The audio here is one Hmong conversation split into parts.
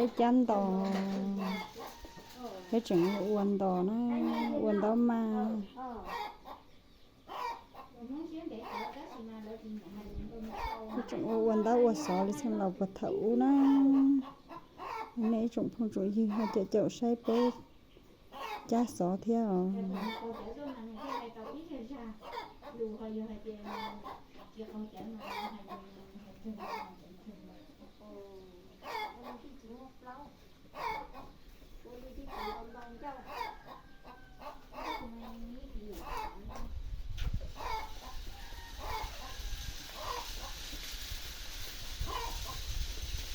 Peb cab ntos, peb tseem ua ntos na, ua ntaub mas. Peb tseem ua ua ntaub ua xov li txheej laus puag thaum ub na. Nej ib tsoom phooj tsoom ywg ho caum caum saib peb cab xov thiab os.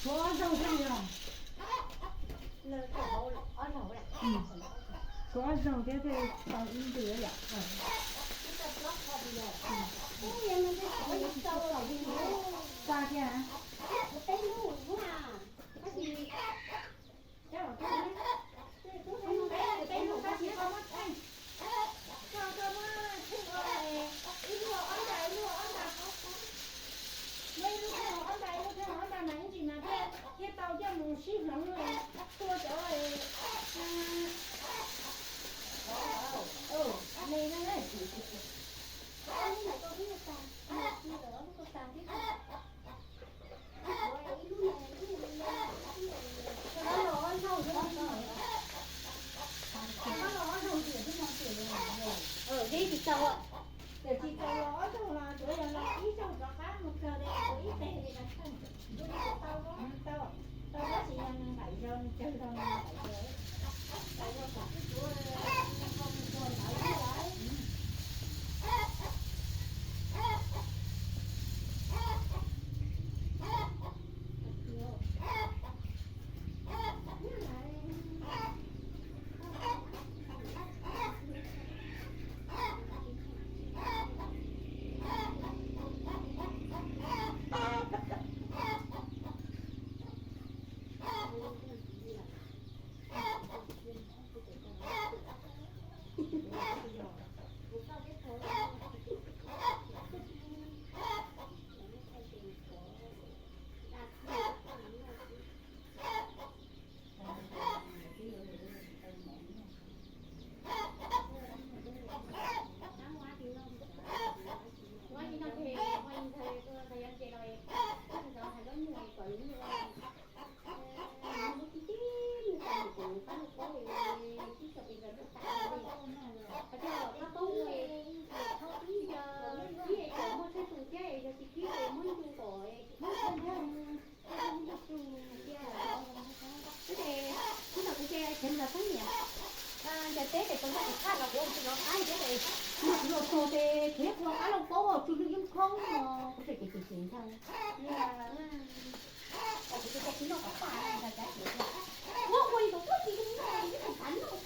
Tshuav ob zaug thiab yog? Tshuav ob zaug thiab thiaj tau ib ntws yom. Tag thiab. Ib lub ob nta, ib lub ob nta, muab ib lub ob nta, ib lub ob nta mas ib ntsis mas thiaj tau coj mus sib hloov tua cov me na. Tsis tau, tsis tau los ob zaug los tsuav yog los ib zaug rov qab mus kawg li, ib teg li no tau, tau, tau tab sis yog nws nqaim zog nws cawg zog nws nqaim zog, nqaim zog kom twb tsuav mus kawg ntawd lawm. Ces kuv los txog ces kuv tsis los qab thiab ces kuv los txog ces kuv ua qab lauj kaub tsw lwj yeeb khoob no kuv tseem ceev ceev ntag. Kuv tsis tau tsis noj qab pas ntag cas ces ua ua li tus tuab tsis noj li ib tug xav noj.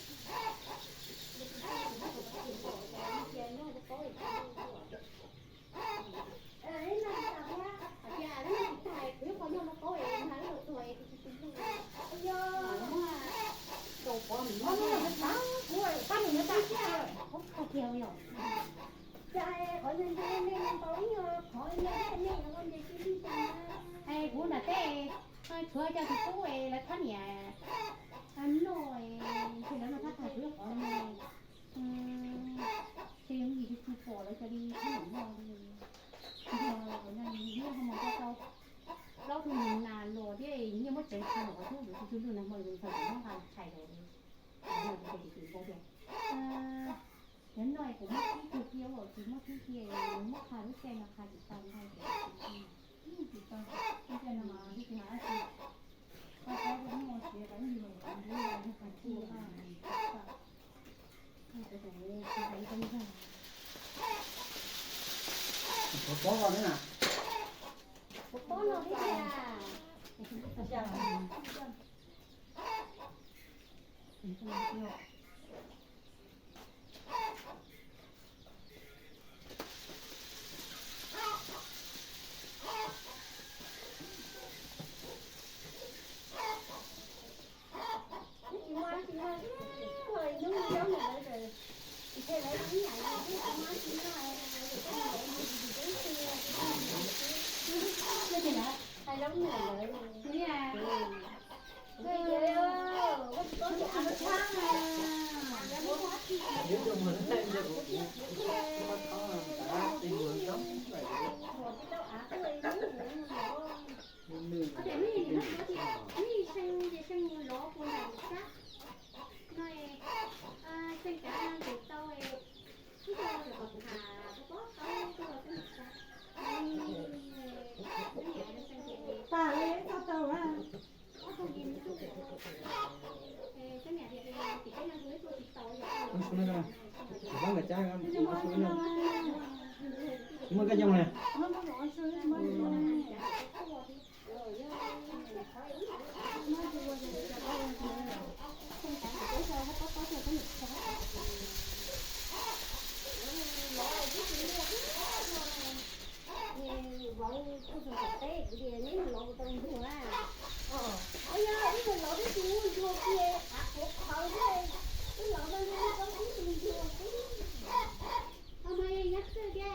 Cia noj lauj kaub es tsis noj thiab. Hais tias lub noj tsis tag kuv ib qho noj lauj kaub es nag lub los txog es kuv tsis tau noj. Yog muab rau pov nws noj, kuv pab nws noj tag thiab. Qhov kiag yog cas qhov ntawd nej noj tau ib nyuag qhov ntawd nej ua nce tsis lij tas. Es kuv nram teb tshuav cov tus tub es lawv thab niam noj, ntshe lawv noj thab tag kuv ib qhov no. Ces yog yim tsis pom lawv cov li thab niam noj li. Yog no nws ho mus nrog tau plaub tug nas los thiab nyiaj muab tseev tag nrho tub yuav tsis tsw lwj nag hmo nws txawm muab nqa los tshais rau. Cov no kuv muab tib kiag cia, tsis muab tib kiag, muab qha lub caij no qha tsis tau ntag ces tsis tau. Lub caij no mas tsis hais dab tsi, koj saib koj muaj siav rau ib yam li yog qhov txhua. Tshuav pob no thiab na. Tshuav pob no thiab tiag. Hais lub niam lawv. Tag li tau tau a. Muaj koj yoog ne.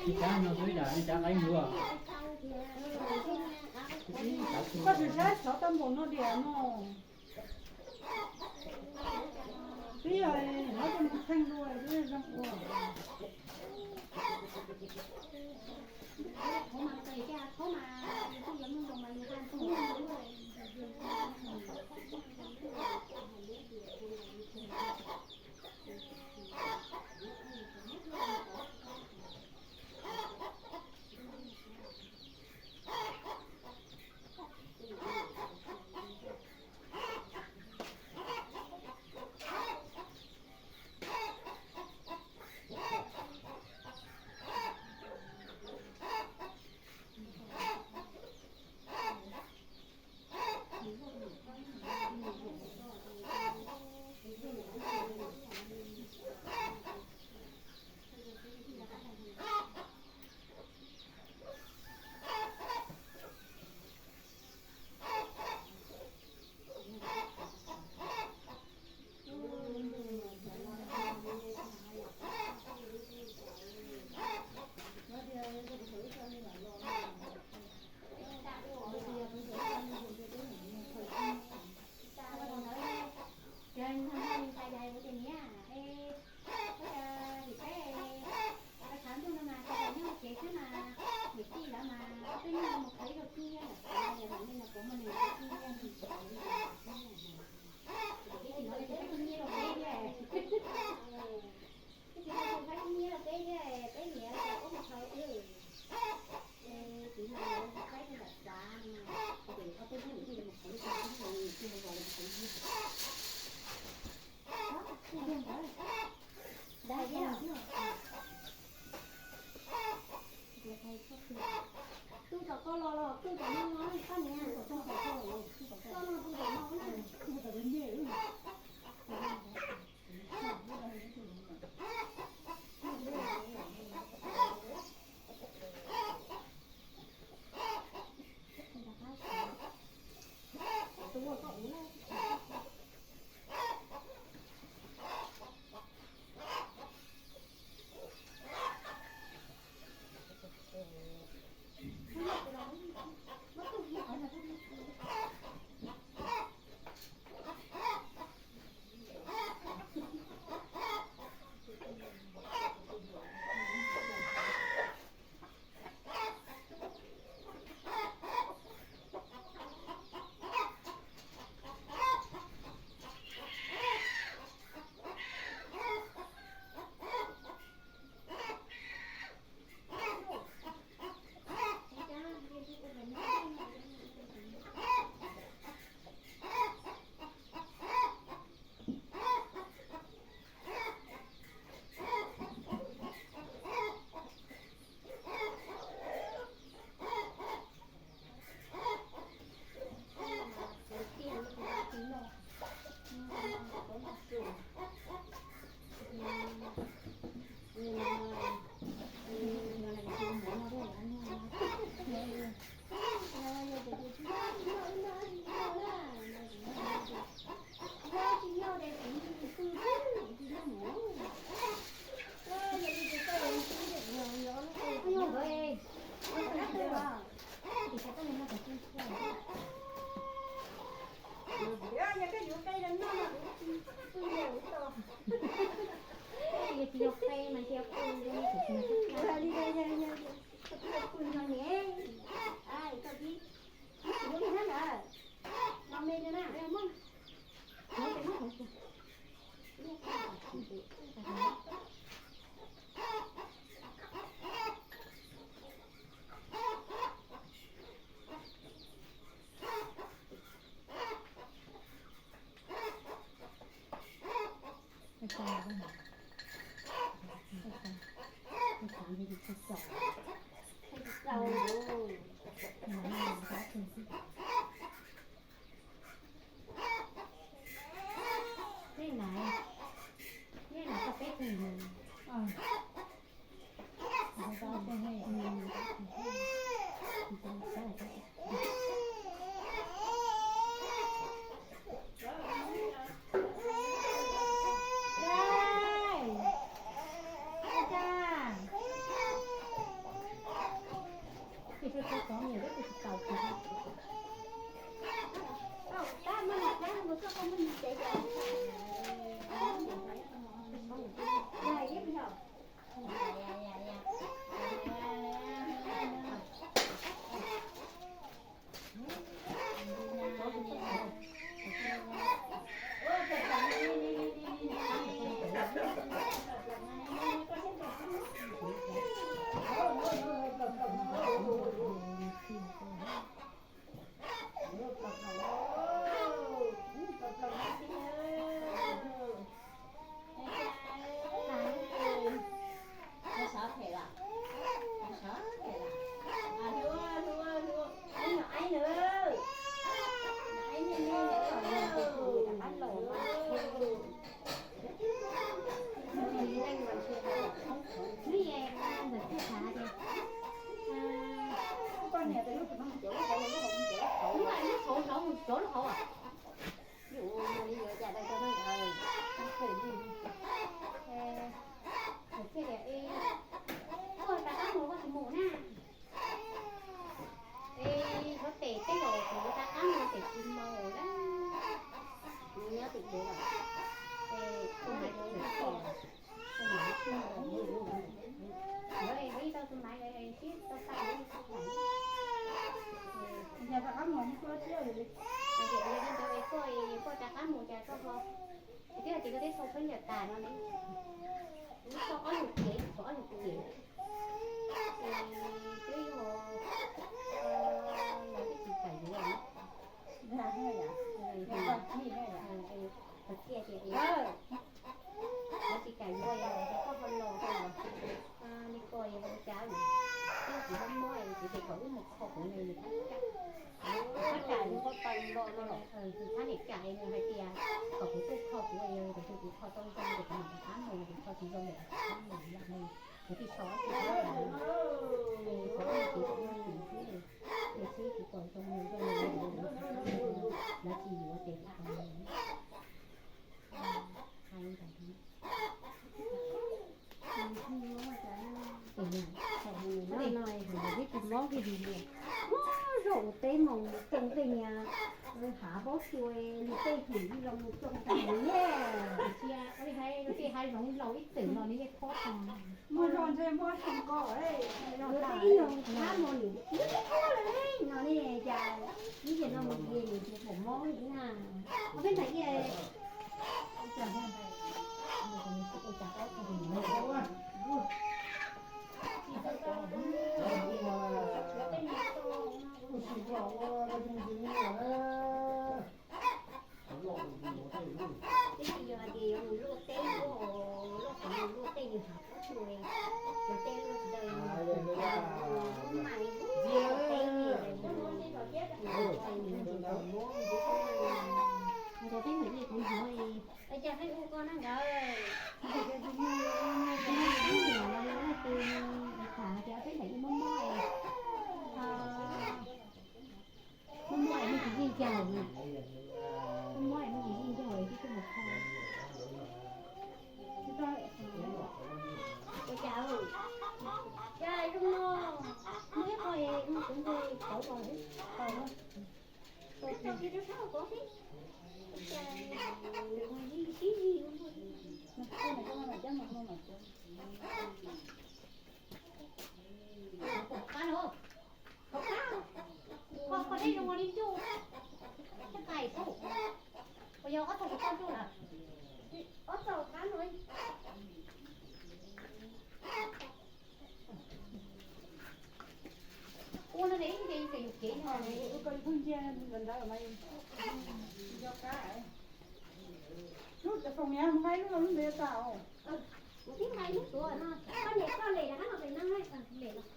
Ib cab no xwb yam li cab qaib ntuag. Koj tsis saib xov tau npaum no diam no. Twb yog hnov coj mus theej dua twb zoo ua. Ua li yuav cas tau tau no ntawd. Thiaj tias, koj rov qab mus koj tsis mus na. Es yuav pem tej zaum kuv rov qab mus pem tsis mus lawm. Kuv nyob tim kev lawm. Es kuv hais rau tus pom, tus maiv tsis mus, lawv es ib tau tus maiv lawv sib tau xa lawv tsis tau. Yog rov qab mus ib tuaj thiab li. Hais tias yog li ntawd es koj, koj rov qab mus cas koj ho, twb hais tias koj twb sau khaub ncaws tas no ne. Kuv sau ob lub cev, sau ob lub cev. Twb yog, lawv twb tsis kam yuav. Txiaj tias, lawv tsis kam yuav, yog koj ho los li ko yog ua cas, twb tsis mob mob, kuv tias kom wb mus kho kuv nws, nws thab kam, thab kam, nws thab niam kam, nws hais tias kom kuv tuaj kho kuv, kuv kho tau zoo ces kuv mam rov qab mus, kuv kho tsis zoo ces kuv rov qab mus, yam li kuv tsis so tsis so, kuv kuv kuv xwb, kuv xwb kuv kom zoo zoo, lawv tsis yuav ces kuv hais ntawd. Tsis mob kiag li, mob zaum teb mus coob tej niag hav paub xyuas li tej hwm ib lo mus coob tas li. Ua li hais, ua li hais zoov laus ib txwm los nws yeej khob tag. Muaj zog ntshe muaj zoo ko, ua tej ib nyuag thab mus nws tib khob lawm no ne, cas ib yam no mus ces nws tsis pom mob li na. Ua peb ntawm iab. Tab sis yog hais tias yuav mus luaj teb, luaj qhov mus luaj tej nws hav paub xyuas, luaj tej luaj tsis tau, luaj mais luaj teb, luaj teb nws tsis tau. Ua cas peb ntawm iab kuv hnov li, cas peb hu koj na ntawd. Tus tham hais tias peb ntawm iab mob mob, mob mob es muaj tsis yeej caug, mob mob es muaj tsis yeej caug es twb tuaj mus kho. Ua cas, cas zoo no, muaj ib qho es kuv nce kauv los, kauv, kauv tau kiag rau sab hauv kauv xwb. Ua cas nws ua sib sib zig ua luaj li. Qab no, qhov qab, koj deb zoo ua li ntuj, thiab qais xwb. Puas yog ob txog qhov qab ntuj lawm? Ob txog qab no. Ua no ne, ces yus kev no, ua ko yus pheej ntsia ntawd mas yus nco qab. Niam, mus nqa ib lub los lub ntawd tas os. Kuv twb nqa ib lub tuaj no, koj niam coj lem los hab los pem no, lem los,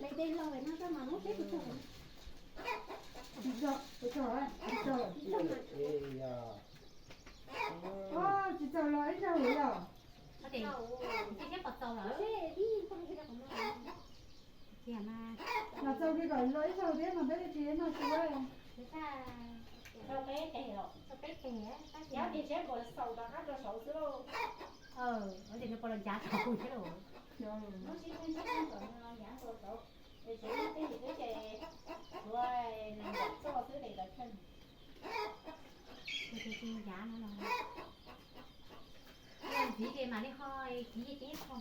lem pem los pem no koj mam muab peb tus tog. Tsis txaus, tsis txaus, tsis txaus los ib zaug yom. Los txaus li kom los ib zaug thiab mas peb tsis noj tsis. Txaus peb teg los, txaus peb teg, yog tias tsev puas xaus rov qab rau saud xwb lauj. Ua cas nws puas los ncav saud thiab lauj. Hnub sib hnub sib hnub kom nws los ncav nkaus saud, es tsev nyob twj ywm xwb ces tshuav nws ncav txoj xwb ces tawv tsheej. Ces tsis ncav no los, ntxiv ces mam li ho kiv ib qho.